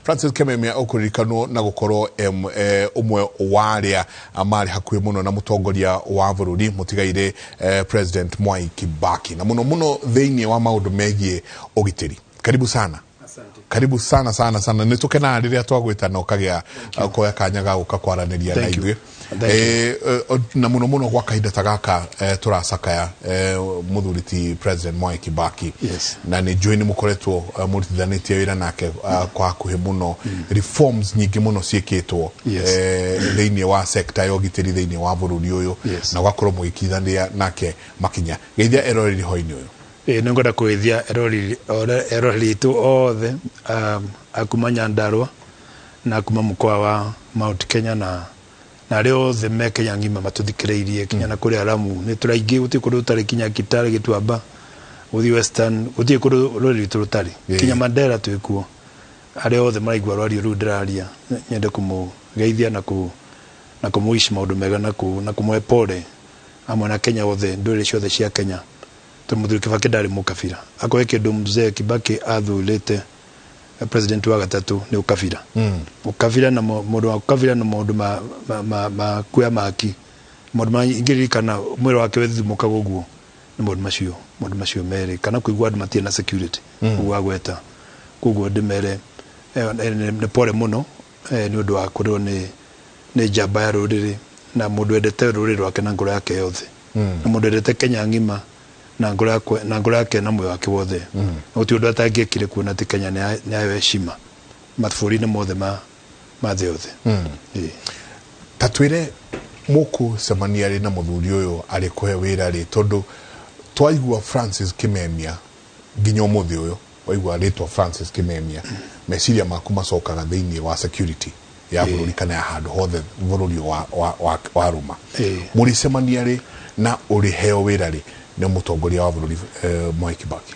Francis Kimemia ũkũririkanwo na gũkorwo ũmwe wa arĩa marĩ hakuhĩ mũno na mũtongoria wa bũrũri mũtigairĩ President Mwai Kibaki, na mũno mũno thĩinĩ wa maũndũ megiĩ ũgitĩri. Karibu sana. Asante. Karibu sana sana sana. Nĩ tũkenaga rĩrĩa twagwĩta na ũkagĩa kuoya kanya ga gũka kwaranĩria na Thank you. ithuĩ. Thank you. Na mũno mũno gwa kahinda ta gaka tũracakaya mũthuri ti President Mwai Kibaki. Na nĩ njũĩ nĩ mũkoretwo mũrutithanĩtie wĩra nake kwa hakuhĩ mũno. Reforms nyingĩ mũno ciĩkĩtwo thĩinĩ wa sector ya ũgitĩri thĩinĩ wa bũrũri ũyũ, na ũgakorwo mũgĩkinyithania nake makinya. Geithia eroreri hwainĩ ũyũ. Ĩ, nĩ ngwenda kũgeithia eroreri itũ othe a kuma Nyandarua na kuma mũkoa wa Mount Kenya na arĩa othe me Kenya ng'ima matũthikĩrĩirie, kinya na kũrĩa Lamu nĩ tũraingĩ, gũtirĩ kũndũ tũtarĩ, kinya Kitale, Gĩtuamba, gũthiĩ Western, gũtirĩ kũndũ rũrĩrĩ rwitũ rũtarĩ, kinya Mandera twĩ kuo. Arĩa othe maraigua rwario rũu ndĩraria, nyende kũmũgeithia na kũmũwish maũndũ mega na kũmũhe pole hamwe na Kenya othe, ndũrĩrĩ ciothe cia Kenya, tondũ mũthuri Kibaki ndarĩ mũkabira. Akorwo kĩndũ mzee Kibaki athurĩte president wa gatatũ nĩ ũkabira. Ũkabira na mũndũ wa ũkabira na maũndũ ma kuoya maki, maũndũ ma ingĩririkana mwĩrĩ wake wĩthithimũkaga ũguo nĩ maũndũ macio merĩ, kana kũigua andũ matirĩ na security ũguo agweta. Koguo ndĩmere nĩ pole mũno nĩ ũndũ wa kũrĩrwo nĩ njamba ya rũrĩrĩ na mũndũ wendete rũrĩrĩ rwake na ngoro yake yothe, na mũndũ wendete Kenya ng'ima na ngoro yakwe, na ngoro yake na muoyo wake wothe. Na gũtirĩ ũndũ atangĩekire kuona atĩ Kenya nĩ yayo heshima mabũrũri-inĩ mothe ma thĩ yothe. Ĩĩ. Ta twĩre mũkũcemania rĩ na mũthuri ũyũ arĩ kũhe wĩra rĩ, tondũ twaigua Francis Kimemia nginya ũmũthĩ ũyũ, waigua rĩtwa Francis Kimemia, meciria maku macokaga thĩinĩ wa security ya bũrũri kana ya handũ hothe bũrũri wa rũma. Mũrĩcemania rĩ na ũrĩheo wĩra rĩ nĩ mũtongoria wa bũrũri Mwai Kibaki?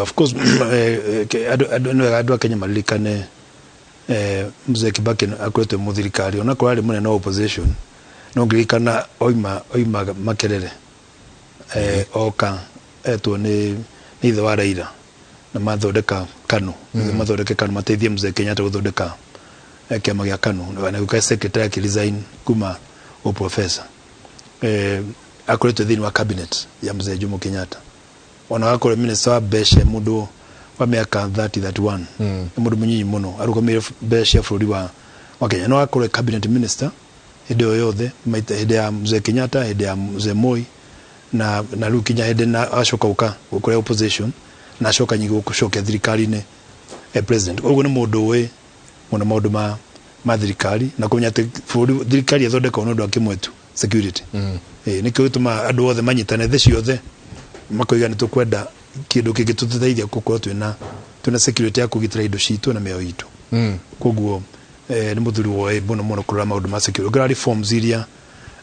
Of course, andũ nĩ wega andũ a Kenya maririkane mzee Kibaki akoretwo mũthirikari onakorwo arĩ mũnene wa opposition. No ngĩririkana oima Makerere, oka etwo nĩ ithe wa Raila na mathondeka KANU. Mathondeke KANU, mateithie mzee Kenyatta gũthondeka kĩama gĩa KANU, na gũka secretary akĩresign kuma ũprofessor. Akoretwo thĩinĩ wa cabinet ya mzee Jomo Kenyatta, ona agakorwo minister wa mbeca, mũndũ wa mĩaka 30 31, nĩ mũndũ mũnyinyi mũno arũgamĩrĩire mbeca cia bũrũri wa Kenya. No akorwo cabinet minister hĩndĩ ĩyo yothe maita, hĩndĩ ya mzee Kenyatta, hĩndĩ ya mzee Moi, na rĩu kinya hĩndĩ na acoka gũka gũkũrĩa opposition na acoka nyingĩ gũcokia thirikari-inĩ president. Ũguo nĩ mũndũ ũĩ mũno maũndũ ma thirikari na kũmenya atĩ bũrũri, thirikari ĩthondekagwo nĩ ũndũ wa kĩmwe tu, security. Nĩkĩo gĩtũmaga andũ othe manyitane thĩ ciothe makoiga nĩ tũkwenda kĩndũ kĩngĩtũteithia gũkorwo twĩna security ya kũgitĩra indo citũ na mĩoyo itũ. Koguo nĩ mũthuri woĩ mũno mũno kũrora maũndũ ma security. Ũngĩrora reforms iria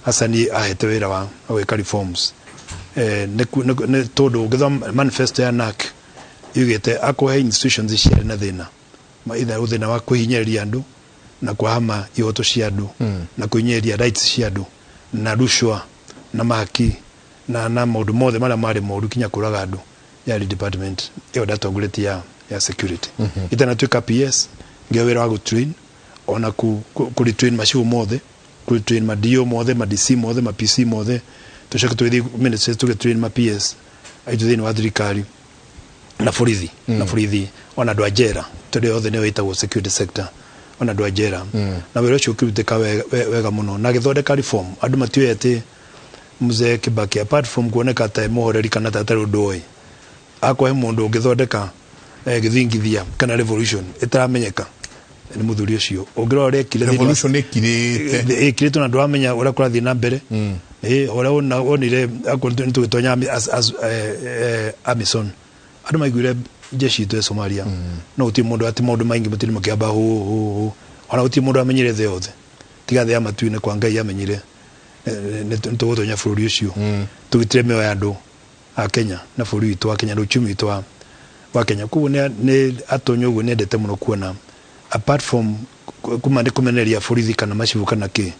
Hassan ahete wĩra wa gwĩka reforms, nĩ tondũ ũngĩthoma manifesto ya NARC yugĩte akũhe institutions ciarĩ na thĩna, either thĩna wa kũhinyĩrĩria andũ na kwahama ihoto cia andũ na kũhinyĩrĩria rights cia andũ na rushwa na mahaki na maũndũ mothe marĩa marĩ moru, kinya kũraga andũ, yarĩ department ĩyo ndatongoretie ya security. Itanatuĩka PS, ngĩoya wĩra wa gũtrain ona ku retrain macibu mothe, ku retrain ma DO mothe, ma DC mothe, ma PC mothe. Tũcoke tũgĩthiĩ ministries tũgĩtrain ma PS aitũ thĩinĩ wa thirikari na borithi ona andũ a njera, tondũ yothe nĩyo ĩtagwo security sector, ona andũ a njera. Na wĩra ũcio ũkĩrutĩka wega mũno na agĩthondeka reform. Andũ matiũĩ atĩ mzee Kibaki, apart from kuoneka ta e mũhoreri kana ta atarĩ ũndũ oĩ, akorwo he mũndũ ũngĩthondeka gĩthingithia kana revolution ĩtaramenyeka, nĩ mũthuri ũcio. Ũngĩrora ũrĩa ekire Revolution ĩkirĩte. Ĩkirĩtwo na ndũramenya ũrĩa kũrathiĩ na mbere. Ĩ ũrĩa wonire akorwo nĩ tũgĩtonya AMISOM, andũ maiguire jeshi itũ ya Somalia, no gũtirĩ mũndũ atĩ maũndũ maingĩ matirĩ makĩamba hũ hũ hũ, ona gũtirĩ mũndũ amenyire thĩ yothe tiga thĩ ya matu-inĩ kwa Ngai amenyire nĩ tũgũtonya bũrũri ũcio tũgitĩre mĩoyo ya andũ a Kenya na bũrũri witũ wa Kenya na uchumi witũ wa Kenya. Koguo nĩ atonya ũguo nĩendete mũno kuona apart from kuma nĩ kũmenereria borithi kana macibu kana kĩ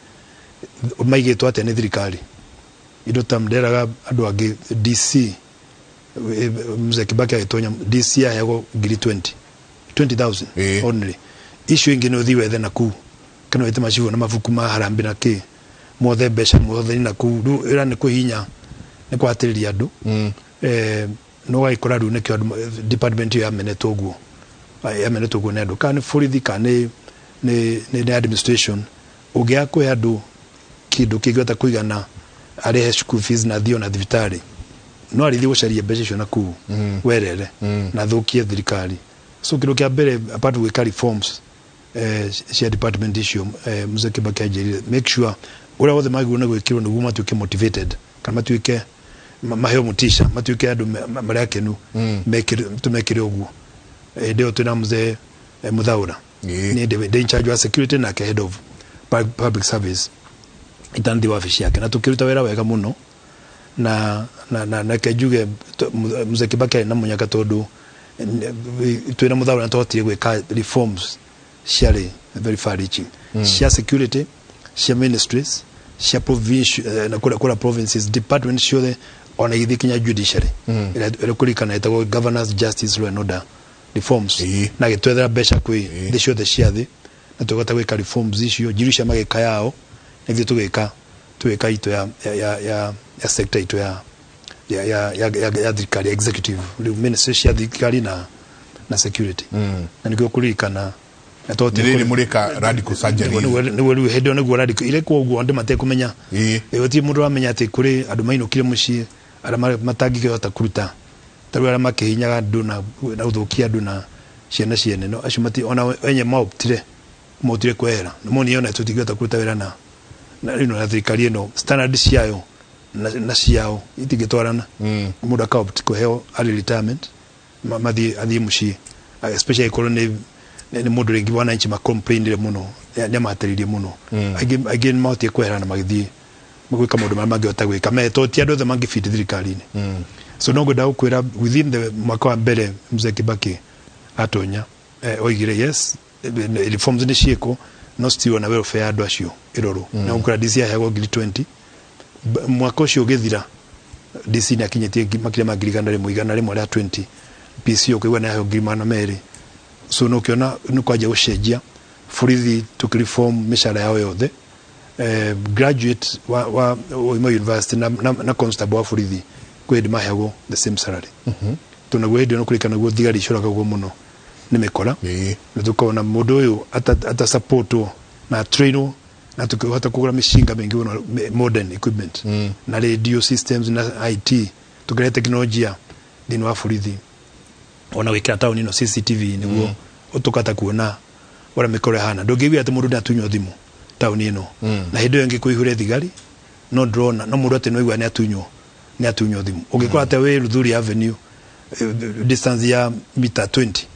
maigĩtwo atĩa nĩ thirikari, indo ta nderaga andũ angĩ DC, mzee Kibaki agĩtonya DC aheagwo ngiri 20 20,000 only. Icio ingĩ nĩ ũthiĩ wethe na kũu kana wĩte macibu na mabuku ma harambĩ na kĩ mothe mbeca mothe na kũu. Rĩu ĩra nĩ kũhinya nĩ kũhatĩrĩria andũ. No ũgagĩkora rĩu nĩkĩo andũ department ĩyo yamenetwo ũguo, yamenetwo ũguo nĩ andũ, kana nĩ borithi kana nĩ administration. Ũngĩaga kũhe andũ kĩndũ kĩngĩhota kũigana arĩhe school fees na athiĩ ona thibitarĩ, no arĩthiĩ gũcaria mbeca icio na kũu werere na thũkie thirikari. So kĩndũ kĩa mbere, apart gwĩka reforms cia department icio, Mzee Kibaki anjĩrire make sure ũrĩa wothe magĩrĩirwo nĩ gwĩkĩrwo nĩguo matuĩke motivated kana matuĩke maheo motisha, matuĩke andũ marĩ akenu, tũmekĩre ũguo. Hĩndĩ ĩyo twĩna Mzee Muthaura. Niĩ ndĩ in charge wa security nake head of public service itanthi wabici yake, na tũkĩruta wĩra wega mũno. Na reke njuge Mzee Kibaki arĩ na mũnyaka tondũ twĩna Muthaura nĩ twahotire gwĩka reforms ciarĩ very far reaching, cia security, cia ministries, cia province, na kũrĩa provinces, department ciothe, ona igĩthiĩ kinya judiciary ĩrĩa kũririkana ĩtagwo governance, justice, law and order reforms. Na gĩtwethera mbeca kwĩ thĩ ciothe cia thĩ na tũgĩhota gwĩka reforms icio. Njiru cia magĩka yao na ithuĩ tũgĩka itũ ya sector itũ ya thirikari executive, rĩu ministry cia thirikari na security. Na nĩkĩo kũririkana na Nĩ rĩrĩ mũrĩka radical surgery. Nĩguo rĩu hĩndĩ ĩyo nĩguo radical irekwo ũguo andũ matekũmenya. Gũtirĩ mũndũ ũramenya atĩ kũrĩ andũ mainũkire mũciĩ arĩa matangĩkĩhota kũruta, ta rĩu arĩa makĩhinyaga andũ na gũthũkia andũ na ciana ciene, no acio mati ona enye maoptire kwehera. Nĩ monire ona tũtingĩhota kũruta wĩra na rĩu na thirikari ĩno standard ciayo na ciao itingĩtwarana. Mũndũ akaopt kũheo early retirement, mathiĩ athiĩ mũciĩ, especially korwo nĩ mũndũ rĩngĩ wananchi macomplainire mũno, nĩ amahatĩrĩirie mũno. Aingĩ nĩ mahotire kwehera na magĩthiĩ gwĩka maũndũ marĩa mangĩhota gwĩka me to ti andũ othe mangĩbiti thirikari-inĩ. So no ngwenda gũkwĩra within the mwaka wa mbere Mzee Kibaki atonya, oigire yes, reforms nĩ ciĩkwo, no still ona welfare ya andũ acio ĩrorwo. Na gũkũra DC aheagwo ngiri 20. Mwaka ũcio ũgĩthira DC nĩ akinyĩtie makĩria ma ngiri 100, 120. PC ũkĩigua nĩ aheo ngiri 200. So no ũkĩona nĩ kwanjia gũcenjia. Borithi tũkĩreform mĩcara yao yothe. Graduate wa Moi University na constable wa borithi kwĩ hĩndĩ maheagwo the same salary. Tondũ naguo hĩndĩ ĩyo nĩ kũririkana naguo thigari ciũragagwo mũno nĩ mĩkora. Na tũkona mũndũ ũyũ atasupportwo na trainwo na tukĩhota kũgũra mĩcinga mĩingĩ mũno, modern equipment na radio systems na IT, tũkĩrehe teknolojia thĩinĩ wa borithi, ona gwĩkĩra taũni ĩno CCTV nĩguo tũkahota kuona ũrĩa mĩkora ĩhana. Ndũngĩigua atĩ mũndũ nĩatunywo thimũ taũni ĩno. Na hĩndĩ ĩyo ĩngĩ kũihũre thigari no ndĩrona no mũndũ atĩ nĩwaigua nĩatunywo thimũ. Ũngĩkora atĩ wĩ Luthuli Avenue, distance ya mita 20,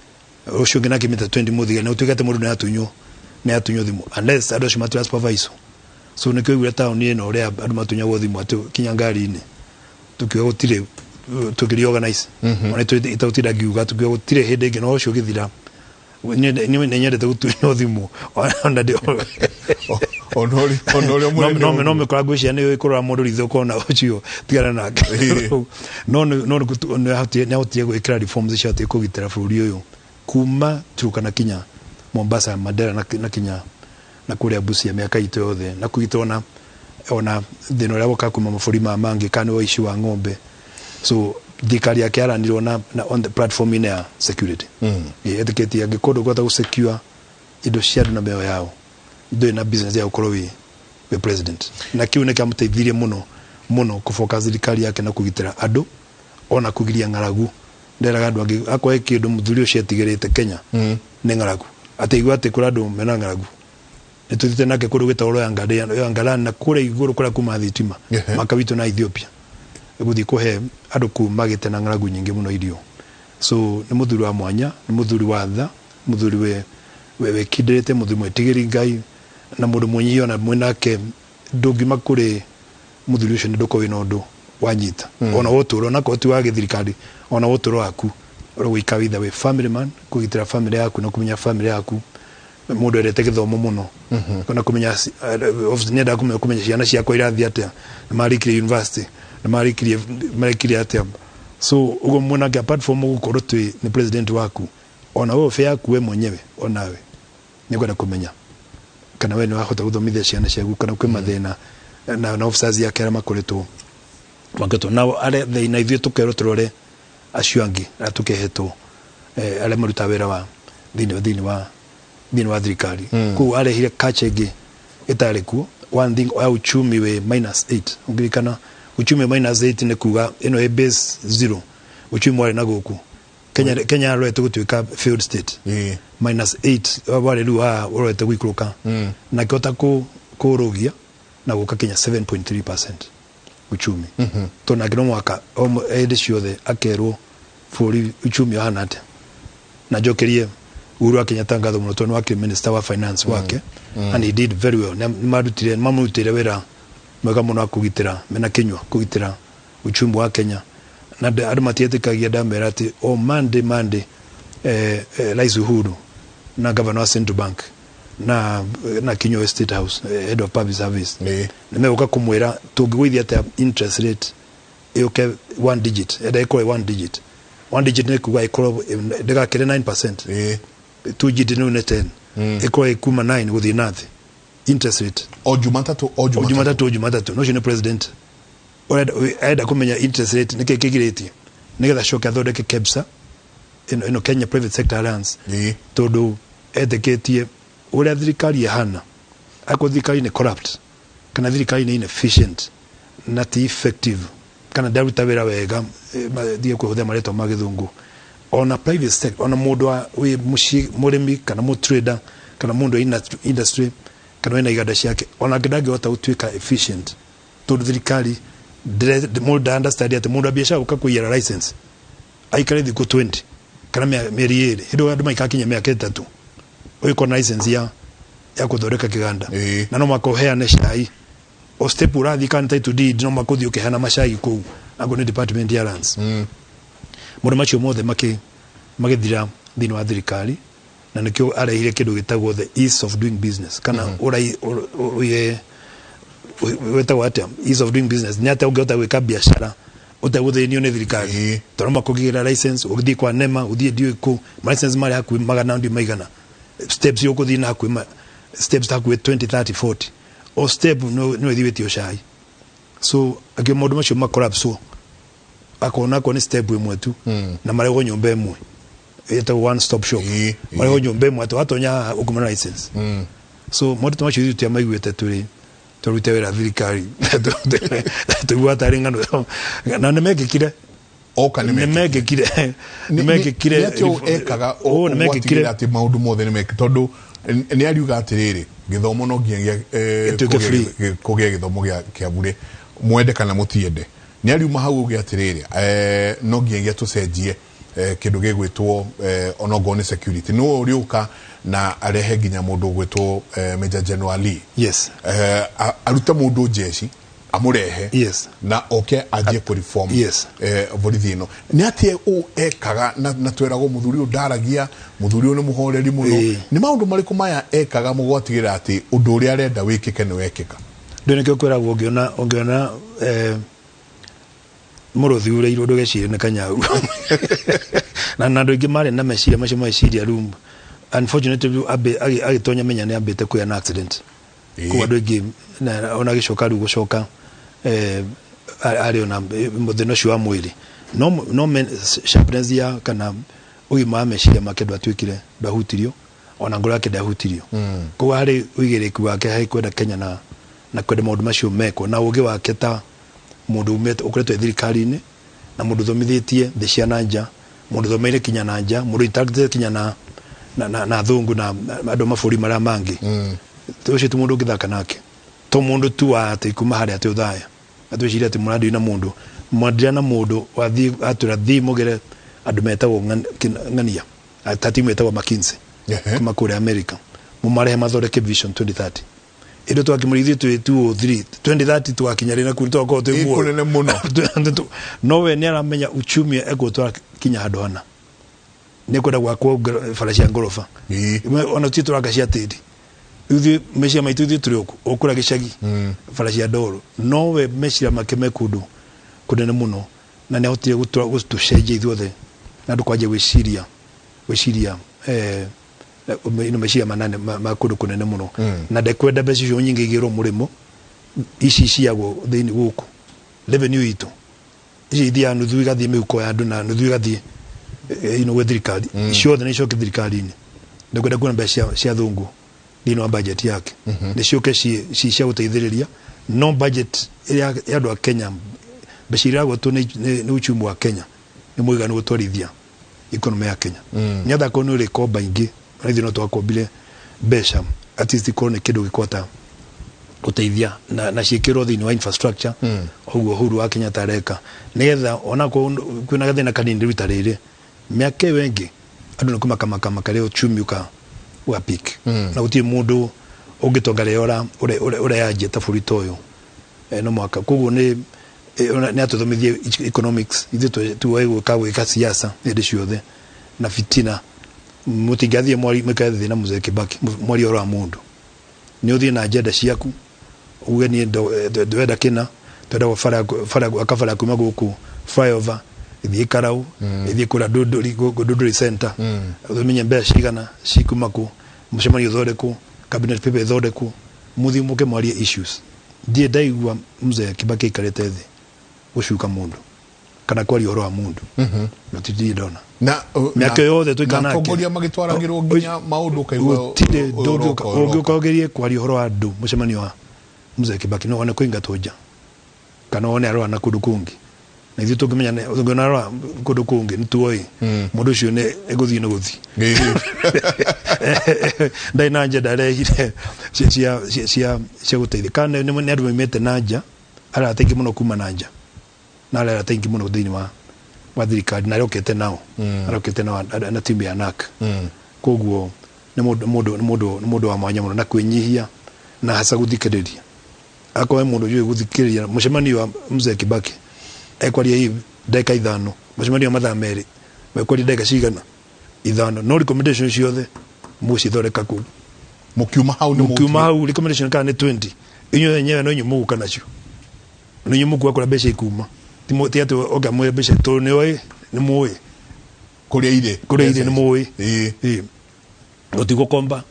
ũcio ũngĩ nake mita 20 mũthigari, na ũtuĩke atĩ mũndũ nĩatunywo thimũ, unless andũ acio matira supervise. So nĩkĩo ũiguire taũni ĩno ũrĩa andũ matunyagwo thimũ atĩ kinya ngari-inĩ, tukiuga gũtirĩ, tũkĩreorganize. Ona itagũtinda ngiuga, tukiuga gũtirĩ hĩndĩ ĩngĩ, no ũcio ũgĩthira. Nĩ nyendete gũtunywo thimũ ona ndĩ Ona ũrĩa mũnene no ũguo. Mĩkora ngwĩciria nĩ kũrora mũndũ ritho ũkona ũcio tigana nake. No nĩ ahotire gwĩkĩra reforms icio atĩ kũgitĩra bũrũri ũyũ kuma Turkana kinya Mombasa, Mandera na kinya na kũrĩa Busia mĩaka itũ yothe, na kũgitĩra ona thĩna ũrĩa woka kuma mabũrũri maya mangĩ, kana nĩ ũici wa ng'ombe. So thirikari yake yaranirwo na on the platform ine ya security. Ĩtĩkĩtie angĩkorwo ndũkũhota gũsecure indo cia andũ na mĩoyo yao, ndũrĩ na business ya gũkorwo wĩ president. Na kĩu nĩ kĩamũteithirie mũno mũno kũfocus thirikari yake na kũgitĩra andũ ona kũgiria ng'aragu. Nderaga andũ angĩ akorwo he kĩndũ mũthuri ũcio etigĩrĩte Kenya nĩ ng'aragu, atĩ igua atĩ kũrĩ andũ mena ng'aragu. Nĩ tũthiĩte nake kũndũ gwĩtagwo Loyangalani na kũrĩa igũrũ kũrĩa kuma thitima mwaka witũ na Ethiopia, gũthiĩ kũhe andũ kũu magĩte na ng'aragu nyingĩ mũno irio. So nĩ mũthuri wa mwanya, nĩ mũthuri wa tha, mũthuri wĩkindĩrĩte, mũthuri mwĩtigĩri Ngai na mũndũ mwĩnyihia. Ona mwĩnake ndũngiuma kũrĩ mũthuri ũcio nĩ ndũkorwo wĩna ũndũ wanyita ona ũtũũro, onakorwo ti wa gĩthirikari, ona ũtũũro waku ũrĩa gũikara witha wĩ family man, kũgitĩra family yaku na kũmenya family yaku. Mũndũ endete gĩthomo mũno ona kũmenya nĩendaga kũmenya ciana ciakwa irathiĩ atĩa na marĩkirie university na marĩkirie atĩa. So ũguo mwanake, apart from gũkorwo twĩ nĩ president waku, ona wewe yaku we mwenyewe onawe. Nĩ kwenda kũmenya kana we nĩ wahota gũthomithia ciana ciaku, kana kwĩ mathĩna na officers yake arĩa makoretwo makĩtwo nao arĩa thĩna, ithuĩ tũkerwo tũrore acio angĩ arĩa tũkehetwo, arĩa marutaga wĩra wa thĩinĩ wa thirikari. Koguo arehire culture ĩngĩ ĩtarĩ kuo. One thing ya uchumi wĩ -8, ũngĩririkana uchumi wĩ -8 nĩ kuga ĩno ĩ base zero, uchumi warĩ na gũkũ Kenya. Kenya yarorete gũtuĩka failed state. -8 warĩ rĩu haha ũrorete gũikũrũka, na kĩhota kũrũgia na gũka kinya 7.3% uchumi, tondũ nake no mwaka hĩndĩ ciothe akerwo bũrũri uchumi ũhana atĩa. Na njokerie Uhuru wa Kenyatta ngatho mũno, tondũ nĩ wakĩrĩ minister wa finance wake and he did very well. Nĩ marutire mamũrutĩire wĩra mwega mũno wa kũgitĩra mena kĩnyua kũgitĩra uchumi wa Kenya. Na andũ matietĩkagia ndamera atĩ o Monday Rais Uhuru na governor wa Central Bank na Kinyua State House, head of public service, nĩ megũka kũmwĩra tũngĩgũithia atĩa interest rate ĩũke one digit. Enda ĩkorwo one digit. One digit nĩ kuga ĩkorwo ndĩgakĩre 9%. Two digit nĩu nĩ 10, ĩkorwo ĩkuma 9 gũthiĩ na thĩ interest rate. O Jumatatũ, o o Jumatatũ. Jumatatũ, o Jumatatũ. No ũcio nĩ president arenda kũmenya interest rate nĩkĩ kĩgirĩtie, nĩgetha acoke athondeke KEPSA ĩno Kenya Private Sector Alliance, tondũ etĩkĩtie ũrĩa thirikari ĩhana, akorwo thirikari nĩ corrupt kana thirikari nĩ inefficient na ti effective kana ndaruta wĩra wega, thiĩ kũhũthĩra marĩtwa ma gĩthũngũ, ona private sector, ona mũndũ wa wĩ mũciĩ mũrĩmi kana mũtrader kana mũndũ wa industry kana wĩna iganda ciake, onake ndangĩhota gũtuĩka efficient, tondũ thirikari mũndũ nda understand atĩ mũndũ wa biacara gũka kũiyara license aikare thikũ 20 kana mĩeri 2, hĩndĩ ĩyo andũ maikakinya mĩaka 3 ũgĩkorwo na license ya gũthondeka kĩganda. Na no mwaka ũheane cai o step ũrathiĩ, kana title deed, no mwaka ũthiĩ ũkĩheana macai kũu akorwo nĩ department ya lands. Maũndũ macio mothe magĩthira thĩinĩ wa thirikari, na nĩkĩo arehire kĩndũ gĩtagwo the ease of doing business, kana ũrai wĩtagwo atĩa, ease of doing business nĩ atĩa ũngĩhota gwĩka biacara ũtegũthĩnio nĩ thirikari, tondũ makũgĩra license ũgĩthiĩ kwa NEMA, ũthiĩ ndiũĩ kũ, ma license marĩ hakuhĩ magana ndiũ maigana, steps ũkũthiĩ na hakuhĩ steps hakuhĩ 20 30 40, o step no ĩthiĩ wĩtio cai. So akĩ maũndũ macio ma collapse, akona ko nĩ step ĩmwe tu na marehwo nyũmba ĩmwe ĩtagwo one stop shop, marehwo nyũmba ĩmwe atĩ watonya haha ũkumana license. So maũndũ ta macio ithuĩ tũtiamaiguĩte tũrĩ tũrute wĩra thirikari, tũigua tarĩ ng'ano, na nĩ mekĩkire. Oka nĩ nĩ mekĩkire, nĩ mekĩkire. Nĩ atĩ ekaga Ũũ nĩ mekĩkire. Gwatigĩrĩra atĩ maũndũ mothe nĩ mekĩ, tondũ nĩ ariuga atĩrĩrĩ, gĩthomo no nginya Gĩtuĩke free. Kũgĩe gĩthomo kĩa bure, mwende kana mũtiende. Nĩ ariuma hau uge atĩrĩrĩ, no nginyagia tũcenjie kĩndũ gĩgwĩtwo onokorwo nĩ security, nĩ ũrĩũka na arehe nginya mũndũ ũgwĩtwo Major General Ali, arute mũndũ jeshi amũrehe na oke anjie kũ reform borithi ĩno. Nĩ atĩ ũ ekaga na tweragwo mũthuri ũyũ ndaragia, mũthuri ũyũ nĩ mũhoreri mũno. Nĩ maũndũ marĩkũ maya ekaga mũgwatigĩrĩra atĩ ũndũ ũrĩa arenda wĩkĩke nĩ wekĩka? Ndå nĩkĩo kwĩragwo ũngĩona mũrũthi urĩirwo ndũgecirie nĩ kanyau, na andũ aingĩ marĩ na meciria macio meciria. Rĩu unfortunately rĩu agĩtonya menya nĩ ambĩte kũgĩa na accident. Koguo andũ aingĩ ona agĩcoka rĩu gũcoka arĩ ona mũthĩna ũcio wa mwĩrĩ, no sharpness ya kana ũgima wa meciria make ndwatuĩkire, ndwahutirio, ona ngoro yake ndahutirio. Koguo harĩ ũigĩrĩrĩki wake harĩ kwenda Kenya na kwenda maũndũ macio mekwo, na ũgĩ wake ta mũndũ umĩte ũkoretwo e thirikari-inĩ na mũndũ ũthomithĩtie thĩ cia na nja, mũndũ ũthomeire kinya na nja, mũndũ interactĩte kinya na athũngũ na andũ a mabũrũri marĩa mangĩ, ũcio ti mũndũ ũngĩthaka nake, to mũndũ tu wa atĩ kuma harĩa atĩ ũthaya atwĩciria atĩ mũrandiri na mũndũ, mwandira na mũndũ wathiĩ atwĩra thiĩ mũgere andũ metagwo ng'ania ta timu ĩtagwo McKinsey kuma kũrĩa America, mũmarehe mathondeke Vision 2030. Ĩndĩ twakĩmũrithie twĩ 203 2030 twakinya rĩ na kũu twakorwo twĩ Ĩ muoyo. Kũnene mũno. No we nĩ aramenya uchumi egũtwara kinya handũ hana, nĩ kwenda gwakwo bara cia ngoroba. Ona ti tũraka cia tĩri, ithuĩ meciria maitũ ithuĩ tũrĩ ũkũ ũkũra gĩcagi, bara cia ndoro. No we meciria make me kũndũ kũnene mũno, na nĩ ahotire gũtũcenjia ithuothe na andũ kwanjia gwĩciria Ino meciria manane ma kũndũ kũnene mũno na ndekwenda mbeca icio nyingĩ igĩrwo mũrĩmo ici ciagwo thĩinĩ gũkũ revenue itũ ici ithiaga nuthu igathiĩ mĩhuko ya andũ na nuthu igathiĩ ino gwĩ thirikari ciothe nĩ icoke thirikari-inĩ. Ndekwenda kuona mbeca cia thũngũ thĩinĩ wa budget yake nĩ ciũke ci cia gũteithĩrĩria no budget ya andũ a Kenya mbeca iria iragwetwo nĩ uchumi wa Kenya nĩ mũiganu gũtwarithia economy ya Kenya. Nĩ athako nĩ ũrĩkomba ingĩ na ithuĩ no twakombire mbeca at least ikorwo nĩ kĩndũ gĩkũhota gũteithia na ciĩkĩrwo thĩinĩ wa infrastructure ũguo Uhuru wa Kenyatta areka nĩgetha ona kwĩna gathĩna kanini rĩu ta rĩrĩ mĩaka ĩyo ĩngĩ andũ nĩ kũmakamakamaka rĩu uchumi ũka peak na gũtirĩ mũndũ ũngĩtonga rĩrĩa ũreanjia ta bũrũri ta ũyũ no mwaka. Koguo nĩ atũthomithie economics ithuĩ tuoe gwĩka siasa hĩndĩ ciothe na fitina. Mũtingathiĩ mwari mũikare thĩ na Mzee Kibaki mwari ũhoro wa mũndũ nĩ ũthiĩ na agenda ciaku uge niĩ ndwenda kĩna twenda akabara kuma gũkũ flyover ithiĩ Karau ithiĩ kũrĩa Ndũndũri center ũmenye mbeca cigana cikuma kũ mũcemanio ũthondekwo cabinet paper ĩthondekwo mũthiĩ mũke mwarie issues. Ndiĩ ndaigua Mzee Kibaki aikarĩte thĩ gũcuka mũndũ kana kwaria ũhoro wa mũndũ gũtirĩ ndona na mĩaka yothe tũikara nake atongoria magĩtwaragĩrwo nginya maũndũ ũkaigua gũtirĩ ndũngĩũka ũgerie kwaria ũhoro wa andũ mũcemanio wa Mzee Kibaki no wone kũingatwo nja kana wone arora na kũndũ kũngĩ na ithuĩ tũngĩmenya tũngĩona arora kũndũ kũngĩ nĩ tuoĩ mũndũ ũcio nĩ gũthiĩ nĩ gũthiĩ ndarĩ na nja ndarehire cia gũteithia kana nĩ andũ maumĩte na nja arata aingĩ mũno kuma na nja na arĩa arata aingĩ mũno thĩinĩ wa thirikari na arokete nao arokete nao na timu ya NAC. Koguo nĩ mũndũ wa mwanya mũno na kwĩnyihia na hasa gũthikĩrĩria. Akorwo mũndũ ũyũ gũthikĩrĩria mũcemanio wa Mzee Kibaki ekwaria hii ndagĩka 5 mũcemanio wa mathaa 2 mekwaria ndagĩka cigana 5 no recommendation ciothe mũcithondeka kũu mũkiuma hau nĩ mũkiuma hau recommendation kana nĩ 20 inyuĩ enyewe no inyuĩ mũgũka nacio no inyuĩ mũkuoya kũrĩa mbeca ikuma ti atĩ oka mwĩre mbeca tondũ nĩoĩ nĩ mũĩ kũrĩa irĩ nĩ mũĩ ĩĩ gũtigũkomba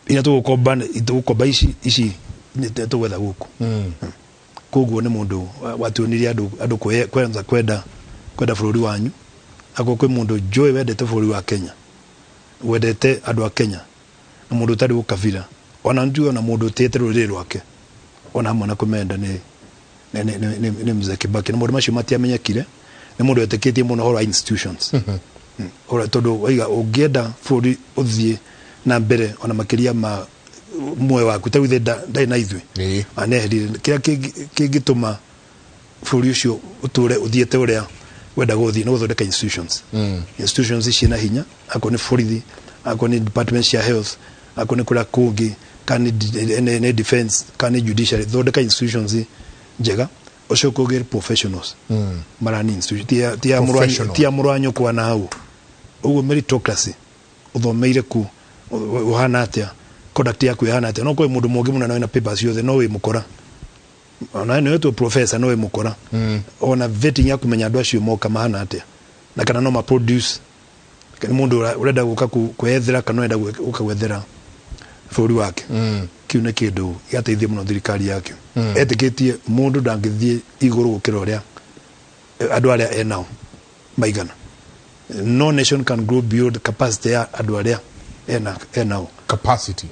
iria tũgũkomba tũgũkomba ici tũgwetha gũkũ. Koguo nĩ mũndũ watuonirie andũ kwenda bũrũri wanyu. Akorwo kwĩ mũndũ njũĩ wendete bũrũri wa Kenya wendete andũ a Kenya na mũndũ ũtarĩ ũkabira ona njuge ona mũndũ ũtĩĩte rũrĩrĩ rwake ona hamwe na kũmenda nĩ Mzee Kibaki. Na maũndũ macio matiamenyekire nĩ mũndũ wetĩkĩtie mũno ũhoro wa institutions tondũ waiga ũngĩenda bũrũri ũthiĩ na mbere ona makĩria ma muoyo waku ta ithe ndarĩ na ithuĩ aneherire kĩrĩa kĩngĩtũma bũrũri ũcio ũtũre ũthiĩte ũrĩa wendaga gũthiĩ nĩ gũthondeka institutions. Institutions ici na hinya akorwo nĩ borithi akorwo nĩ department cia health akorwo nĩ kũrĩa kũngĩ kana nĩ defense kana nĩ judiciary. Thondeka institutions njega ũcoke ũgĩre professionals marani institution ti ya mũrwanyo kwa na hau ũguo meritocracy ũthomeire ku ũhana atĩa conduct yaku ihana atĩa. No kwĩ mũndũ mũngĩ mũnene wĩna papers ciothe no wĩ mũkora ona nĩ wetwo professor no wĩ mũkora ona vetting ya kũmenya andũ acio moka mahana atĩa na kana no ma produce kana mũndũ ũrenda gũka kwethera kana ũrenda gũka gwethera bũrũri wake. Kĩu nĩ kĩndũ gĩateithia mũno thirikari yake. Etĩkĩtie mũndũ ndangĩthiĩ igũrũ gũkĩra ũrĩa andũ arĩa enao maigana. No nation can grow beyond capacity ya andũ arĩa enao capacity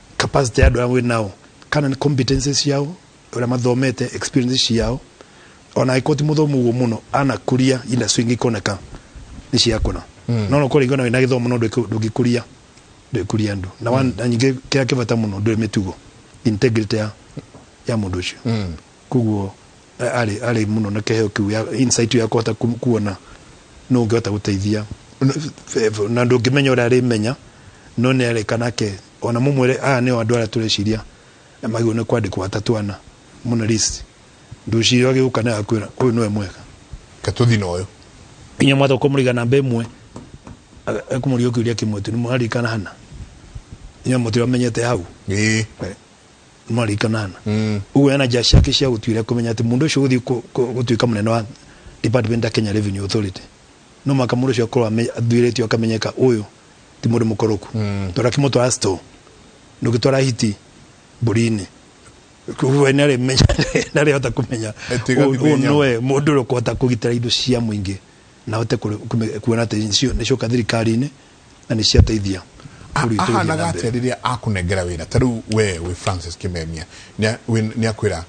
ya andũ arĩa wĩnao kana nĩ competences ciao ũrĩa mathomete experience ciao ona angĩkorwo ti mũthomu ũguo mũno anakũria industry ingĩ ikoneka nĩ ciakũra. No no kũringana wĩna gĩthomo no ndũngĩkũria andũ na nyingĩ kĩrĩa kĩbata mũno ndũrĩ mĩtugo integrity ya mũndũ ũcio. Koguo arĩ mũno na kĩheo kĩu ya insight ya kũhota kuona no ũngĩhota gũteithia na ndũngĩmenya ũrĩa arĩmenya no nĩ areka nake ona mũmwĩre aya nĩo andũ arĩa tũreciria na magĩrĩirwo nĩ kwandĩkwo atatũ ana mũno list ndũciria agĩũka na akwĩra ũyũ nĩwe mwega katũthi na ũyũ inyuĩ mwatoka mũriga namba ĩmwe ekũmũria kĩũria kĩmwe tu nĩ mwaririkana hana inyuĩ mũtiramenyete hau ĩĩ nĩ mwaririkana hana ũguo ena njĩra ciake cia gũtuĩria kũmenya atĩ mũndũ ũcio ũgũthiĩ gũtuĩka mũnene wa department ya Kenya Revenue Authority no maka mũndũ ũcio akorwo athuirĩtio akamenyeka ũyũ Ti mũndũ mũkoroku. Tondũ akĩmũtwara store, ndũngĩtwara hiti mbũri-inĩ. Koguo nĩarĩhota kũmenya Ĩtiga ũyũ thimũ nyama. nĩwe mũndũ ũrĩa ũkũhota kũgitĩra indo cia mũingĩ na ahote kuona atĩ nĩcioka thirikari-inĩ na nĩciateithia bũrũri witũ gũthiĩ na Ahanaga mbere. atĩa rĩrĩa akũnengera wĩra? Ta rĩu we wĩ Francis Kimemia, nĩ akwĩra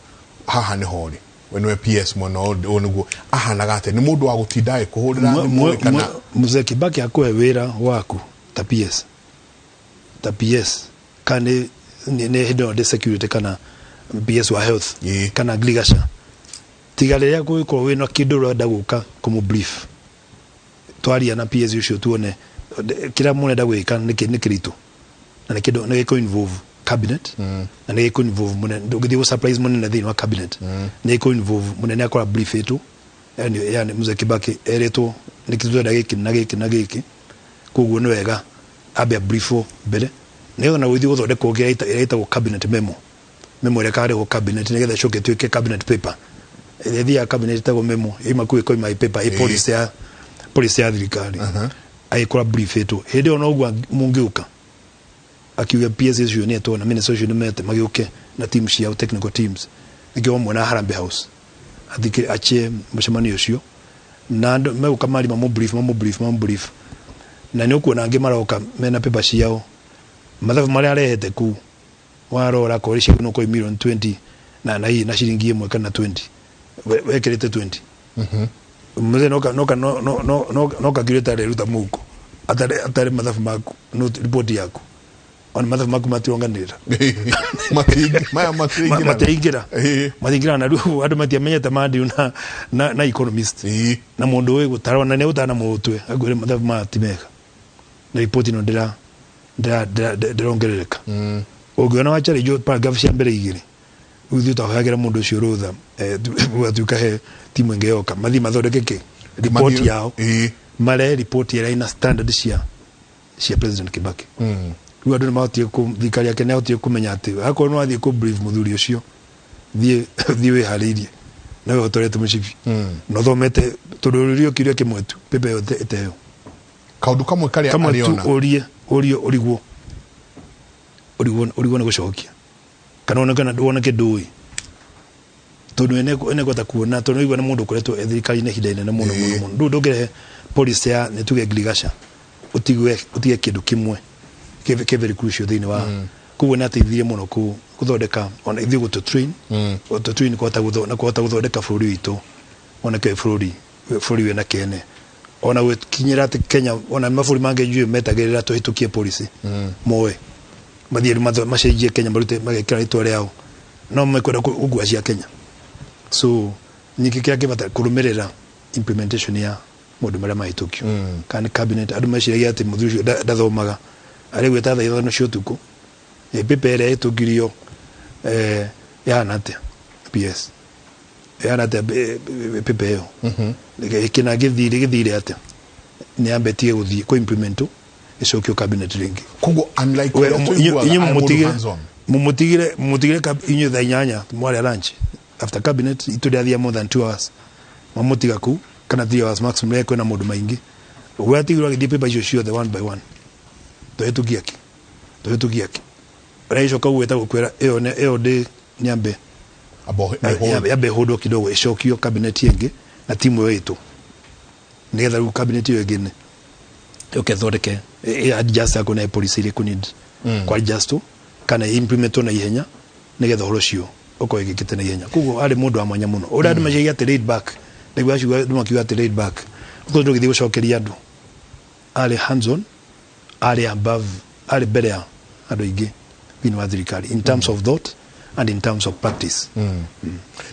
haha nĩho ũrĩ, we nĩwe PS mwena ũyũ nĩguo. Ahanaga atĩa? Nĩ mũndũ wa gũtinda agĩkũhũrĩra thimũ kana? Mzee Kibaki akũhe wĩra waku ta PS, ta PS kana nĩ hĩndĩ ĩyo ndĩ security kana PS wa health kana ngirigaca, tiga rĩrĩa gũgĩkorwo wĩna kĩndũ ũrenda gũka kũmũ brief, twaria na PS ũcio tuone kĩrĩa mũrenda gwĩka nĩ kĩritũ na nĩ kĩndũ nĩ gĩkũ involve cabinet na nĩ gĩkũ involve mũnene. Ndũngĩthiĩ gũ surprise mũnene thĩinĩ wa cabinet. Nĩ gĩkũ involve mũnene akora brief ĩtũ, yani Mzee Kibaki erĩtwo nĩ tũrenda gĩkĩ na gĩkĩ na gĩkĩ, koguo nĩ wega ambe briefwo mbere nĩgetha na gũthiĩ gũthondekwo kĩrĩa ĩrĩa ĩtagwo cabinet memo, memo ĩrĩa ĩkarehwo cabinet nĩgetha ĩcoke ĩtuĩke cabinet paper. Ĩrĩa ĩthiaga cabinet ĩtagwo memo, ĩma kũu ĩkoima ĩ paper, ĩ policy ya thirikari. Agĩkora brief ĩtwo hĩndĩ ĩyo noguo mũngĩũka akiuga PS ũcio nĩ etwo na minister ũcio nĩ mete magĩũke na team ciao, technical teams, nĩkĩo mwena Harambee House athike achie mũcemanio ũcio na andũ megũka mari mamũ brief, mamũ brief, mamũ brief, na nĩ ũkuona angĩ maroka mena paper ciao, mathabu marĩa arehete kũu warora korĩ cia no koi million 20 na hii na ciringi ĩmwe kana 20 wekĩrĩte 20. Mzee noka no no no no noka kireta reruta muko atare mathabu maku no report yaku ona mathabu maku matironganĩrĩra. Maya matiingĩra. Matiingĩra. Matiingĩra na rĩu andũ matiamenyete mandiu na economist na mũndũ ũĩ gũtara na nĩ gũtara na mũtwe akwĩre mathabu maya ti mega na report ĩno ndĩrongerereka. Ũngĩona wa challenge paragraph cia mbere igĩrĩ ũthiĩ ũtahoyagĩra mũndũ ũcio rũtha, ũgatuĩka he timu ĩngĩ yoka mathiĩ mathondeke kĩ report yao mare report ĩrĩa ĩna standard cia President Kibaki. Rĩu andũ nĩmahotire thirikari yake nĩyahotire kũmenya atĩ akorwo nĩ wathiĩ kũ brief mũthuri ũcio, thiĩ wĩharĩirie na wĩhotorete mũcibi na ũthomete tondũ ũrĩrio kĩũria kĩmwe tu paper yothe ĩteo. Kaũndũ kamwe karĩa kamwe tu arĩona. Ũrie ũrigwo nĩ gũcokia kana wone kana wone kĩndũ ũĩ tondũ ene kũhota kuona tondũ nĩũigua nĩ mũndũ ũkoretwo e thirikari-inĩ ihinda inene mũno mũno mũno. Ndũ ndũngĩrehe policy ya nĩ tuge ngirigaca ũtige kĩndũ kĩmwe kĩ very crucial thĩinĩ wa koguo nĩ ateithirie mũno gũthondeka ona ithuĩ gũtũ train gũtũ train kũhota na kũhota gũthondeka bũrũri witũ woneke bũrũri wĩna kĩene ona gũkinyĩra atĩ Kenya ona mabũrũri mangĩ njũĩ metagĩrĩra tũhĩtũkie policy moe mathiĩ macenjie Kenya marute magekĩra rĩtwa rĩao no mekwenda gũkua cia Kenya. So ningĩ kĩrĩa kĩbata kũrũmĩrĩra implementation ya maũndũ marĩa mahĩtũkio kana nĩ cabinet. Andũ meciragia atĩ mũthuri ũcio ndathomaga arĩ gwĩta thaa 5 cia ũtukũ paper ĩrĩa ĩhĩtũkirio, ĩhana atĩa PS ĩhana atĩa paper ĩyo kĩna gĩthire atĩa nĩ yambetie gũthiĩ kũ implement ĩcokio cabinet rĩngĩ. Koguo unlike We, ũrĩa tũiguaga, inyuĩ arĩ mũndũ hands on. Mumutigire inyuĩ thaa 8 mwarĩa lunch after cabinet itu ndĩathia more than 2 hours mamutiga kũu kana 3 hours maximum rĩrĩa kwĩna maũndũ maingĩ we atigirwo agĩthiĩ paper icio ciothe one by one tũhĩtũkia kĩ tũhĩtũkia kĩ ũrĩa gwĩta gũkwĩra ĩyo ĩyo ndĩ nyambe Abo, hold. Yambe ĩhũndwo kidogo ĩcokio cabinet ĩngĩ na timu ĩyo ĩtũ nĩgetha rĩu cabinet ĩyo ĩngĩ yũke ĩthondeke adjust akorwo nĩ policy ĩrĩa ĩkũ need kwa adjust kana implement na ihenya nĩgetha ũhoro ũcio ũkorwo ĩgĩkĩte na ihenya. Koguo arĩ mũndũ wa mwanya mũno ũrĩa andũ meciria atĩ laid back nĩguo acio andũ makiuga atĩ laid back ũkorwo ndũgĩthiĩ gũcokeria andũ arĩ hands on, arĩ above, arĩ mbere ya andũ aingĩ thĩinĩ wa thirikari in terms of thought and in terms of practice.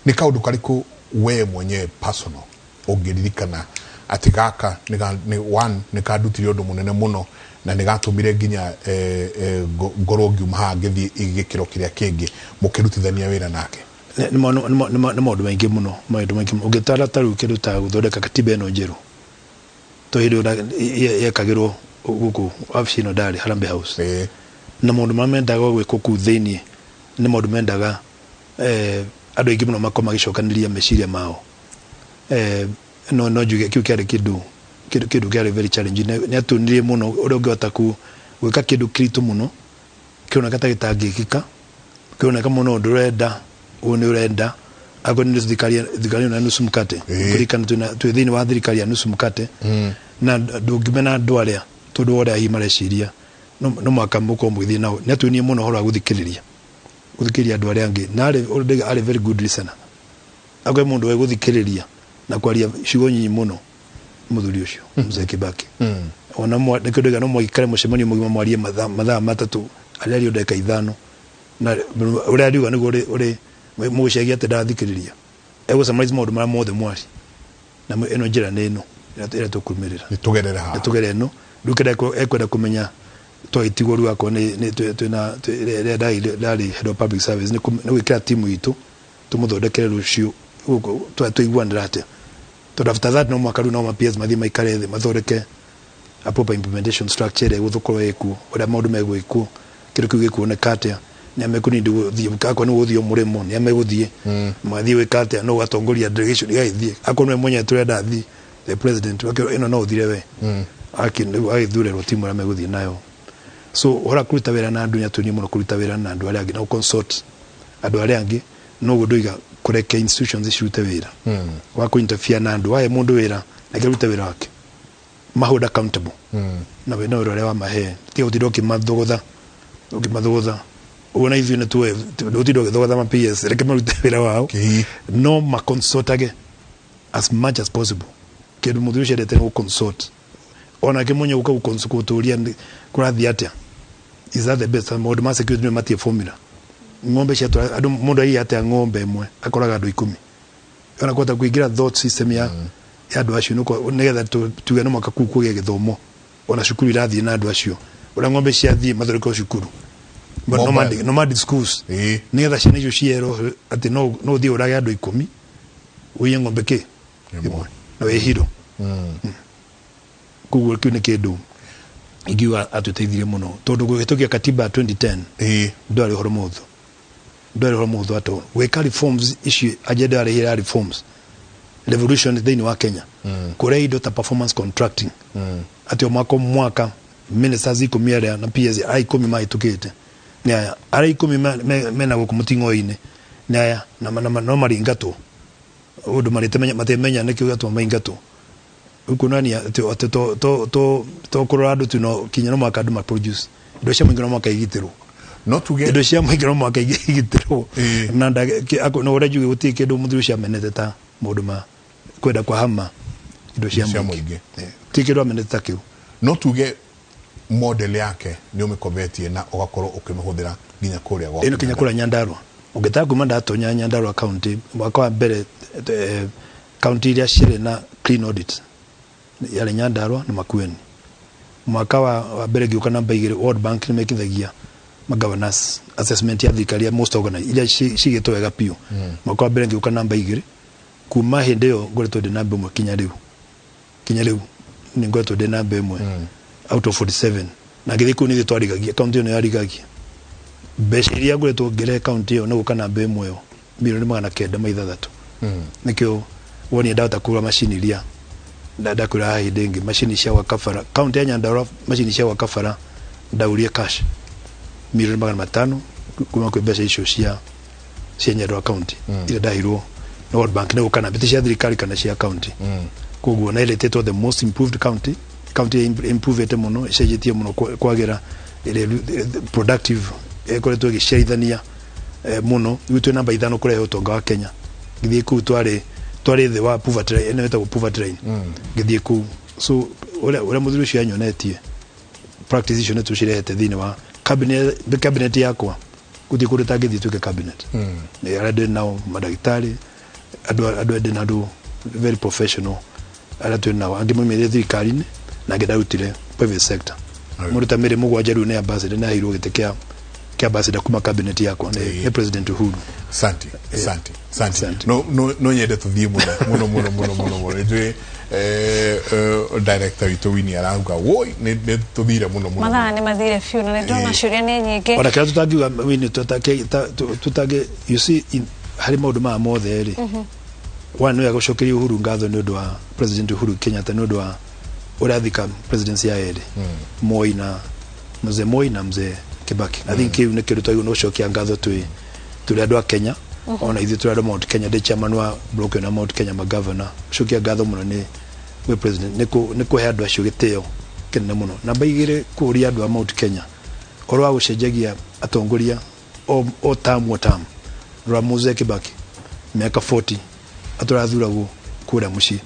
Nĩ kaũndũ karĩkũ we mwenyewe personal ũngĩririkana atĩ gaka nĩ one nĩ kandutire ũndũ mũnene mũno na nĩ gatũmire nginya ngorwo ngiuma haha ngĩthiĩ gĩkĩro kĩrĩa kĩngĩ mũkĩrutithania wĩra nake? Nĩ maũndũ maingĩ mũno, maũndũ maingĩ mũno. Ũngĩtara ta rĩu kĩndũ ta gũthondeka katiba ĩno njerũ to hĩndĩ ĩyo yekagĩrwo gũkũ wabici ĩno ndarĩ Harambee House na maũndũ marĩa mendaga gwĩkwo kũu thĩiniĩ nĩ maũndũ mendaga andũ aingĩ mũno makorwo magĩcokanĩria meciria mao. No njuge kĩu kĩarĩ kĩndũ Kindu kiarĩ very challenging. Nĩ atunirie mũno ũrĩa ũngĩhota gwĩka kĩndũ kĩritũ mũno kĩroneka ta gĩtangĩkĩka, kĩroneka mũno ndũrenda, ũyũ nĩ ũrenda akorwo nĩ thirikari ĩno ya nusu mkate. Kũririkana twĩ thĩinĩ wa thirikari ya nusu mkate na ndũngĩmena andũ arĩa tondũ wa ũrĩa hihi mareciria no mũhaka mũkorwo mũgĩthiĩ nao. Nĩ atuonie mũno ũhoro wa gũthikĩrĩria andũ arĩa angĩ, na arĩ very good listener. Akorwo mũndũ we gũthikĩrĩria na kwaria ciugo nyinyi mũno, mũthuri ũcio Mzee Kibaki, ona nĩkĩo ndauga no mũikare mũcemanio mũgima mwarie mathaa 3, arĩa ario ndagĩka 5, na ũrĩa ariuga nĩguo ũrĩ mũgũcagia atĩ ndathikĩrĩria, egũsummarize maũndũ marĩa mothe mwari na ĩno njĩra nĩ ĩno ĩrĩa tũkũrũmĩrĩra. Nĩ tũgerere haha. Nĩ tũgerere ĩno. Rĩu kĩrĩa ekwenda kũmenya twagĩtigwo rĩu akorwo nĩ twĩna rĩrĩa ndarĩ head of public service, nĩ gwĩkĩra timu itũ tũmũthondekere rũciũ gũkũ tũiguanĩra atĩa, tondũ after that no mũhaka rĩu no ma PS mathiĩ maikare thĩ mathondeke a proper implementation structure ĩrĩa ĩgũkorwo ĩkuo, ũrĩa maũndũ megwĩkwo, kĩndũ kĩu gĩkuoneka atĩa, nĩ amekũnindi gũthiĩ, akorwo nĩ gũthiĩ mũrĩmo nĩ amegũthiĩ, mathiĩ gwĩka atĩa, no gatongoria delegation ĩgagĩthiĩ, akorwo nĩwe mwenyewe tũrenda athiĩ, the president ĩno no ũthire we agĩthurĩrwo timu ĩrĩa megũthiĩ nayo. So ũhoro wa kũruta wĩra na andũ, nĩatũnie mũno kũruta wĩra na andũ arĩa angĩ na gũconsult andũ arĩa angĩ, no ũguo ndoiga kũreke institutions cirute wĩra wa kũ-interfere na andũ, wahe mũndũ wĩra reke arute wĩra wake, mahold accountable na wĩna wĩra ũrĩa wamahe, tiga gũtinda ũkĩmathũgũtha ũguo, na ithuĩ nĩtũĩ gũtinda ũgĩthũgũtha ma PS, reke marute wĩra wao, no maconsultage as much as possible. Kĩndũ mũthuri ũcio endete nĩ gũconsult, onake mwenye gũka gũtũria kũrathiĩ atĩa, is that the best? Maũndũ ma security nĩ matie formula, ng'ombe ciatwara andũ, mũndũ aiya atĩa ng'ombe ĩmwe akoraga andũ 10, ona kũhota kũingĩra thought system ya andũ acio nĩgetha tuge no mũhaka kũu kũgĩe gĩthomo, ona cukuru irathiĩ na andũ acio, ũrĩa ng'ombe ciathiĩ mathondekwo cukuru. But Mobile. Nomadic schools, nĩgetha ciana icio cierwo atĩ no ũthiĩ ũrage andũ 10 ũiye ng'ombe kĩ Ĩmwe. Ĩmwe na wĩhiro. Koguo kĩu nĩ kĩndũ ingiuga atũteithirie mũno, tondũ kũhĩtũkia katiba ya 2010 ndwarĩ ũhoro mũhũthũ, ndwarĩ ũhoro mũhũthũ at all. Gwĩka reforms ici, agenda yarehire ya reforms revolution thĩinĩ wa Kenya, kũrehe indo ta performance contracting, atĩ o mwaka o mwaka ministers 10 arĩa na PS a 10 mahĩtũkĩte nĩ aya, arĩa 10 mena gũkũ mũting'oe-inĩ nĩ aya, na no maringatwo ũndũ matimenya nĩkĩo gĩatũma maingatwo. Rĩu kuonania atĩ to kũrora andũ tu, no kinya no mũhaka andũ ma produce indo cia mũingĩ, no mũhaka igitĩrwo. No tuge Indo cia mũingĩ no mũhaka igitĩrwo. Na no ũrĩa njuge gũtirĩ kĩndũ mũthuri ũcio amenete ta maũndũ ma kwenda kwahama indo cia Cia mũingĩ. Mũingĩ. Gũtirĩ kĩndũ amenete ta kĩu. No tuge model yake nĩ ũmĩkobetie na ũgakorwo ũkĩmĩhũthĩra nginya kũrĩa gwaku? Ĩno kinya kũrĩa Nyandarua, ũngĩtaka kuma ndatonya Nyandarua county mwaka wa mbere, county iria ciarĩ na clean audit yarĩ Nyandarua na Makueni. Mwaka wa mbere ngĩũka namba 2. World Bank nĩ mekithagia ma governance assessment ya thirikari ya most organized iria cigĩtwo wega biũ. Mwaka wa mbere ngĩũka namba 2. Kuma hĩndĩ ĩyo ngoretwo ndĩ namba 1 kinya rĩu, kinya rĩu nĩ ngoretwo ndĩ namba 1 out of 47. Na ngĩthiĩ kũu nĩ ithuĩ twarigagia kaunti ĩno, yarigagia mbeca iria ngoretwo ngĩrehe kaunti ĩyo na gũka namba 1 ĩyo, 906,000,000. Nĩkĩo wonire ndahota kũgũra macini iria ndakwĩra haha hĩndĩ ĩngĩ, macini cia gwaka bara kaunti ya Nyandarua, macini cia gwaka bara ndaurie cash 500,000,000 kuma kwĩ mbeca icio cia Nyandarua county iria ndahirwo na World Bank nĩ gũka na mbĩtĩ cia thirikari kana cia county. Koguo na ĩrĩtĩtwo the most improved county, county improvete mũno, ĩcenjetie mũno kwagĩra, ĩrĩa productive ĩkoretwo ĩgĩciarithania mũno. Rĩu twĩ namba 5 kũrehe ũtonga wa Kenya. Ngĩthiĩ kũu twarĩ thĩ wa poverty line, ĩno ĩtagwo poverty line ngĩthiĩ kũu. So ũrĩa mũthuri ũcio anyonetie practice icio nĩ tũcirehete thĩinĩ wa cabinet yakwa, gũtirĩ kũndũ tangĩthiĩ tuĩke cabinet. Nĩ arĩa ndĩ nao mandagĩtarĩ, andũ ndĩ na andũ very professional arĩa twĩ nao, angĩ maumĩrire thirikari-inĩ na angĩ ndarutire private sector. Mũndũ ta Mary Mũgwanja rĩu nĩ ambassador, nĩ aheirwo gĩtĩ kĩa ambassador kuma cabinet yakwa nĩ President Uhuru. Asante, asante, asante. Asante. No nyende tuthiĩ mũno mũno mũno mũno mũno mũno. Nĩnjũĩ director witũ Winnie arauga woi nĩ tũthire mũno mũno. Mathaa nĩ mathire biũ na nĩ ndĩrona ciũria nĩ nyingĩ. Ona kĩrĩa tũtangiuga Winnie, tũtange, you see, harĩ maũndũ maya mothe rĩ, one nĩ wega gũcokeria Uhuru ngatho nĩ ũndũ wa President Uhuru Kenyatta nĩ ũndũ wa Ũrathika presidency ya ere Moi na mzee Moi na mzee Kibaki. I think kiu nĩ kĩndũ twagĩrĩirwo nĩ gũcokia ngatho twĩ tũrĩ andũ a Kenya, ona ithuĩ tũrĩ andũ a Mount Kenya, ndĩ chairman wa block na Mount Kenya magavana. Gũcokia ngatho mũno nĩ gwĩ president nĩ kũhe andũ acio gĩtĩo kĩnene mũno. Namba igĩrĩ, kũũria andũ a Mount Kenya ũhoro wa gũcenjagia atongoria o term o term. Rora Mzee Kibaki mĩaka 40 atũrathuragwo kũrĩa mũciĩ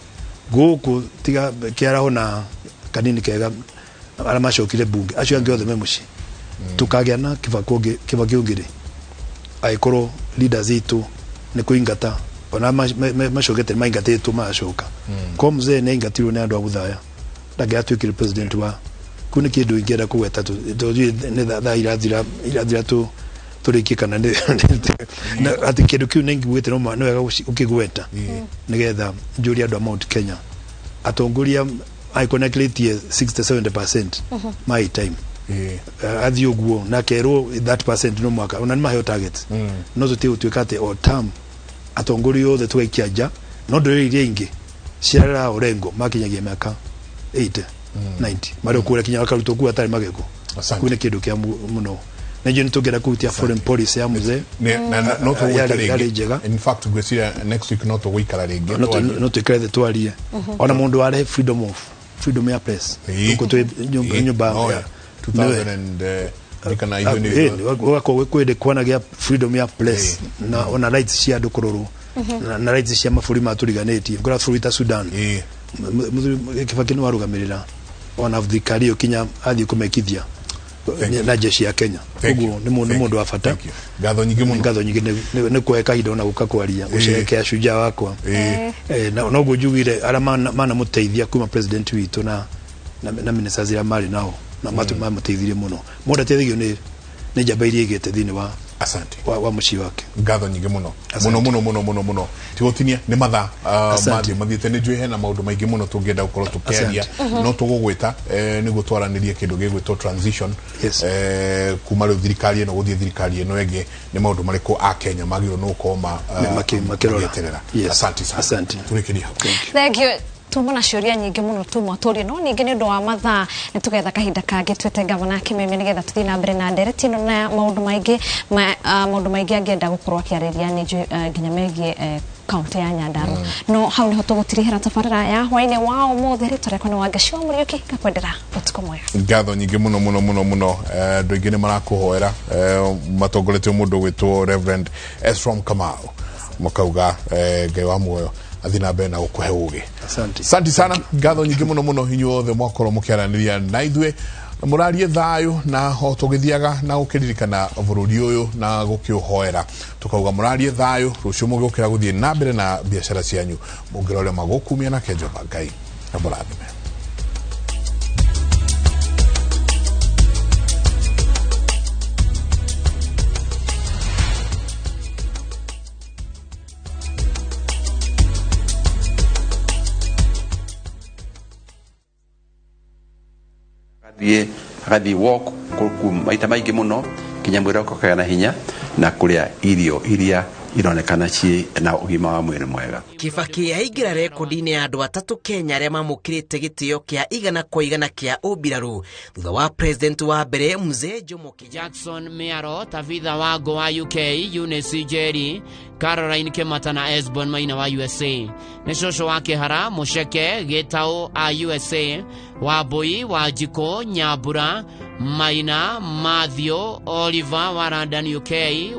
gũkũ, tiga kĩaraho na kanini kega arĩa macokire bunge, acio angĩ othe me mũciĩ. Tukagĩa na Kibaki ũngĩ, Kibaki ũngĩ rĩ, angĩkorwo leaders itũ nĩ kũingata ona macokete maingatĩtwo magacoka ko mzee nĩ aingatirwo nĩ andũ a Buthaya, ndangĩatuĩkire president wa kuu. Nĩ kĩndũ ingĩenda kũgweta nĩ thaa irathira irathira tu tũrĩkie kana atĩ kĩndũ kĩu nĩ ngiguĩte no nĩ wega ũkĩgweta nĩgetha njũrie andũ a Mount Kenya, atongoria angĩkorwo nĩ akĩrĩtie 60 70% my time athiĩ ũguo na kerwo that percent no mwaka ona nĩ maheo target, no tũtige gũtuĩka atĩ o term atongoria othe tũgaikia nja. No ndũrĩrĩ iria ingĩ ciarera Orengo makinyagia mĩaka 80 90 marĩ kũrĩa kinya bakarutwo kuu atarĩ magego. Asante. Kuu nĩ kĩndũ kĩa mũno na ithuĩ nĩ tũngĩenda kũhutia foreign policy ya mzee. Na no tũgũikara yarĩ rĩngĩ. Njega. In fact, ngwĩciria next week no tũgũikara rĩngĩ. No twĩkare thĩ twarie ona mũndũ warehe freedom ya press gũkũ twĩ nyũmba No, 2000 and ndikana ithuĩ nĩ ũgakorwo kwĩndĩ kwanagĩa freedom ya press na ona rights cia andũ kũrorwo na rights cia mabũrũri matũriganĩtie, ngora bũrũri ta Sudan. Mũthuri Kibaki nĩ warũgamĩrĩra ona thirikari ĩyo kinya athiĩ kũmekithia Thank you. na jeshi ya Kenya. Thank you. Ũguo nĩ mũndũ wa bata. Thank you. Ngatho nyingĩ mũno. Ngatho nyingĩ nĩ kũhe kahinda ona gũka kwaria gũcerekea shujaa wakwa. Na noguo njugire arĩa manamũteithia kuma president witũ na ministers arĩa marĩ nao na mamũteithirie mũno. Mũndũ ateithagio nĩ njamba iria igĩte thĩinĩ wa Asante. wa mũciĩ wake. Ngatho nyingĩ mũno. Asante. Mũno mũno mũno mũno mũno, tigũtinia nĩ mathaa Asante. mathiĩ mathiĩte. Nĩ njũĩ hena maũndũ maingĩ mũno tũngĩenda gũkorwo tũkĩaria, no tũgũgwĩta nĩguo twaranĩrie kĩndũ gĩgwĩtwo transition. Kuma rĩu thirikari ĩno gũthiĩ thirikari ĩno ĩngĩ, nĩ maũndũ marĩkũ a Kenya magĩrĩirwo nĩ gũkorwo Makĩrora. magĩeterera? Yes. Asante sana. Asante. Tũrĩkĩrie hau. Thank you. Tuma na ciũria nyingĩ mũno tuma tũrie, no ningĩ nĩ ũndũ wa mathaa nĩ tũgetha kahinda kangĩ twĩte gavana Kimemia nĩgetha tũthiĩ na mbere na ndereti ĩno na maũndũ maingĩ maũndũ maingĩ angĩenda gũkorwo akĩarĩria nĩ njũĩ nginya megiĩ kaunti ya Nyandarua. No hau nĩho tũgũtirihĩra tabarĩra ya hwaĩ-inĩ wa ũmũthĩ. Rĩtwa rĩakwa nĩ Wangeci wa Mũriũki, ngakwendera ũtukũ mwega. Ngatho nyingĩ mũno mũno mũno mũno. Andũ aingĩ nĩ marakũhoera matongoretio mũndũ gwĩtwo Reverend Esrom Kamau, makauga Ngai wa muoyo athiĩ na mbere na gũkũhe ũgĩ. Asante. Asante sana, ngatho nyingĩ mũno mũno inyuothe mwakorwo mũkĩaranĩria na ithuĩ. Mũrarie thayũ na o tũgĩthiaga na gũkĩririkana bũrũri ũyũ na gũkĩũhoera, tũkauga mũrarie thayũ. Rũciũ mũgĩũkĩra gũthiĩ na mbere na biacara cianyu, mũngĩrore magũkumia na Jehova Ngai na mũrathime. Agathiĩ walk maita maingĩ mũno nginya mwĩrĩ wake ũkagĩa na hinya na kũrĩa irio iria ironekana ciĩ na ũgima wa mwĩrĩ mwega. Kibaki aingĩra rekondi-inĩ ya andũ atatũ Kenya arĩa mamũkĩrĩte gĩtĩo kĩa 100% kĩa ũmbirarũ thutha wa president wa mbere Mzee Jomo Kenyatta. Jackson Miaro, Tavitha Wago wa UK, Eunice Njeri, Caroline Kimata na Esbon Maina wa USA. Nĩ cũcũ wa Kĩhara, Mũceke, Gĩtaũ a USA, Wambui, Wanjikũ, Nyambura, Maina, Mathew, Oliver wa London UK,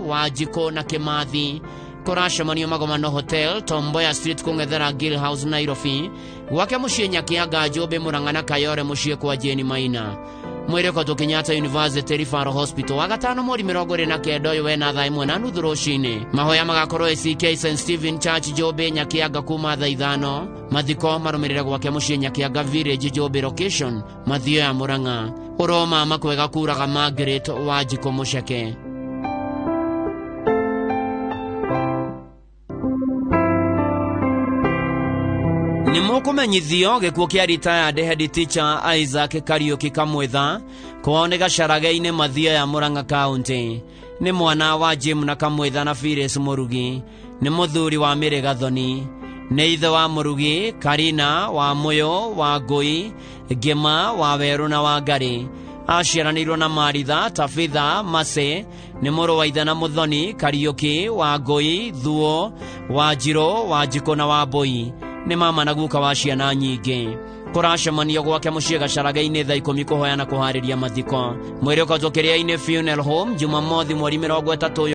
Wanjikũ na Kĩmathi. Kũracemanio Magomano Hotel, Tomboya Street kũng'ethera Gill House Nairobi, gwake mũciĩ Nyakianga, Njũmbĩ, Mũrang'a na Kayore mũciĩ kwa Jane Maina. Mwĩrĩ Kenyatta University Referral Hospital wagatano mweri 29 ũyũ wena thaa 1:30 rũcinĩ. Mahoya magakorwo ACK St Stephen Church Njũmbĩ Nyakianga kuma thaa 5. Mathiko marũmĩrĩre gwake mũciĩ Nyakianga Village Njũmbĩ location Mathio ya Mũrang'a. Ũroma makwega kuraga Margaret Wanjikũ Mũceke. Nĩ mũkũmenyithio gĩkuũ kĩa retired head teacher Isaac Kariũki Kamwitha kwao nĩ Gacarage-inĩ Mathia ya Murang'a County. Nĩ mwana wa Jim na Kamwitha na Phyllis Mũrugi. Nĩ mũthuri wa Mĩrĩ Gathoni. Nĩ ithe wa Mũrugi, Karina, wa Mũyũ, wa Ngũi, Ngĩma, wa Werũ na wa Ngarĩ. Aciaranĩirwo na Maritha, Tabitha, Mase, nĩ mũrũ wa ithe na Mũthoni, Kariũki, wa Ngũi, Thuo, wa Njirũ, wa Njikũ na wa Mbũi. Nĩ mama na guka wa ciana nyingĩ. Kũracemanio gwake mũciĩ Gacharage-inĩ thaa 10 kũhoya na kũharĩria mathiko. Mwĩrĩ ũkotwo Kĩrĩa-inĩ Funeral Home Jumamothi mweri 30.